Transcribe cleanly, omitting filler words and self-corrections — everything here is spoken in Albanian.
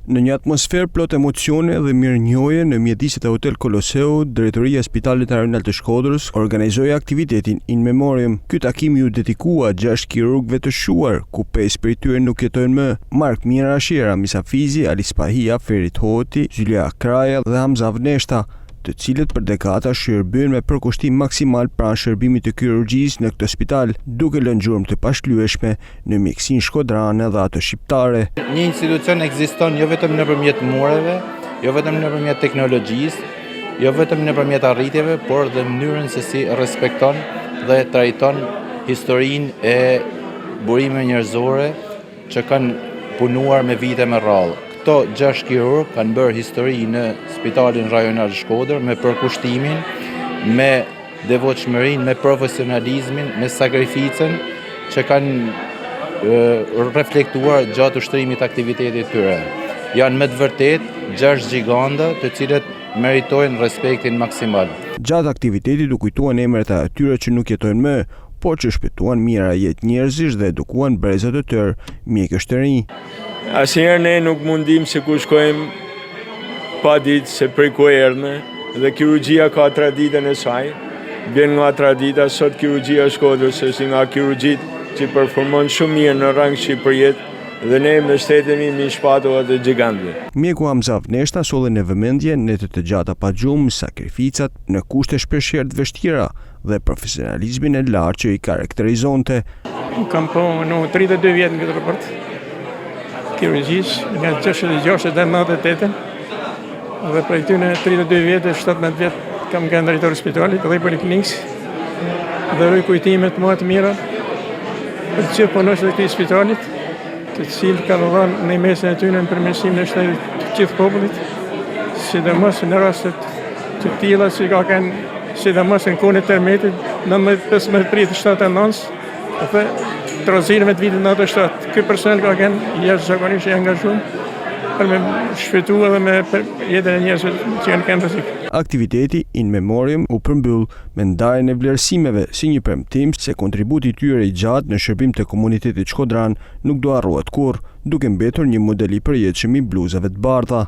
Në një atmosferë plot emocione dhe mirënjohje në mjediset e Hotel Koloseu, Drejtoria e Spitalit Rajonal të Shkodrës organizoi aktivitetin In Memoriam. Ky takim iu dedikua gjashtë kirurgëve të shquar, ku pesë prej tyre nuk jetojnë më, Mark Mirashi, Ramiz Hafizi, Ali Spahia, Ferit Hoti, Zyliha Kraja dhe Hamza Vneshta, të cilët për dekada shërbyen me përkushtim maksimal pranë shërbimit të kirurgjisë në këtë spital, duke lënë gjurmë të pashlyeshme në mjekësinë shkodrane dhe atë shqiptare. Një institucion ekziston jo vetëm nëpërmjet mureve, jo vetëm nëpërmjet teknologjisë, jo vetëm nëpërmjet arritjeve, por dhe mënyrën se si respekton dhe trajton historinë e burimeve njerëzore që kanë punuar me vite me radhë. Këto gjashtë kirurgë kanë bërë histori në Spitalin Rajonal Shkodër me përkushtimin, me devotshmërinë, me profesionalizmin, me sakrificën që kanë reflektuar gjatë ushtrimit të aktivitetit tyre. Janë me të vërtetë gjashtë gjiganda të cilët meritojnë respektin maksimal. Gjatë aktivitetit u kujtuan emrat e atyre që nuk jetojnë më, por që shpëtuan mijëra jetë njerëzish dhe edukuan breza të tërë mjekësh të rinj. Asnjëherë ne nuk mund dimë se ku shkojmë pa ditë se prej ku erdhme dhe kirurgjia ka traditën e saj, vjen nga tradita, sot kirurgjia e Shkodrës është një nga kirurgjitë që performon shumë mirë në rang Shqipërie dhe ne mbështetemi mbi shpatullat e gjigantëve. Mjeku Hamza Vneshta solli në vëmendje netët e gjata pa gjumë, sakrificat në kushte shpeshherë të vështira dhe profesionalizmin e lartë që i karakterizonte. Unë kam punu 32 vjet në këtë repart kirurgjisë, nga 66 dhe 98 dhe prej këtyne 32 vjet e 17 vjet kam qenë drejtor spitalit dhe i poliklinikës dhe ruj kujtimet më të mira për të gjithë punonjësit e këtij spitalit, të cilët kanë dhënë ndihmesën e tyre në përmirësimin e shëndetit të gjithë popullit, sidomos në rastet të tilla si ka qenë sidomos në kohën e tërmetit 19, 15 prill 79 dhe trazirave të vitit 97. Ky personel ka qenë jashtëzakonisht i angazhuar për me shpëtu edhe me për jetën e njerëzve që janë qenë rrezik. Aktiviteti In Memoriam u përmbyll me ndarjen e vlerësimeve si një premtim se kontributi i tyre i gjatë në shërbim të komunitetit shkodran nuk do harrohet kurrë, duke mbetur një model i përjetshëm i bluzave të bardha.